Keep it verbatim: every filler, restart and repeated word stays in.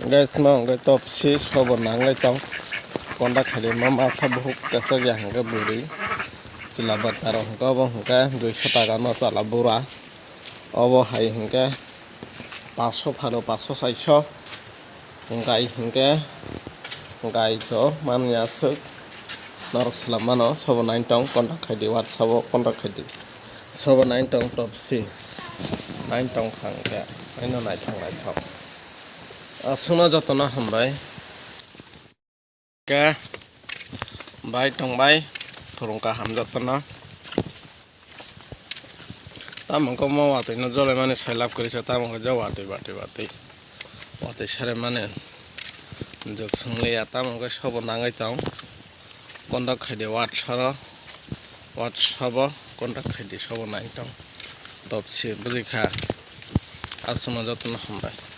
Guys, ma hwnkhe top si sobo nanglai tong. Konda khaidi ma masa buhuk kesek ya hwnkhe bwrwi. Chwla bwtaro hwnkhe obo hwnkhe duiso taka no chala bura. Obo hai hwnkhe paso phano paso saiso. Gai hwnkhe gai to manya swk. Norok swlam mano sobo nine tong konda khaidi WhatsApp o konda khaidi. Sobo nine tong top si. Nine tong kha hwnkhe aino naithok naithok. Aswkno jotono hambai. Khe bai tong bai, khurung kaham jotono. Tamo khe omo watwi no jolai mani sai lab kwrwi sa, tamo khe je watwi, watwi, watwi, watwi sare mani jwk swngliya, tamo khe sobo nangwi tong. Konda khaidi WhatsApp o, WhatsApp o konda khaidi sobo nangwi tong. Top si bwrwi kha. Aswkno jotono hambai.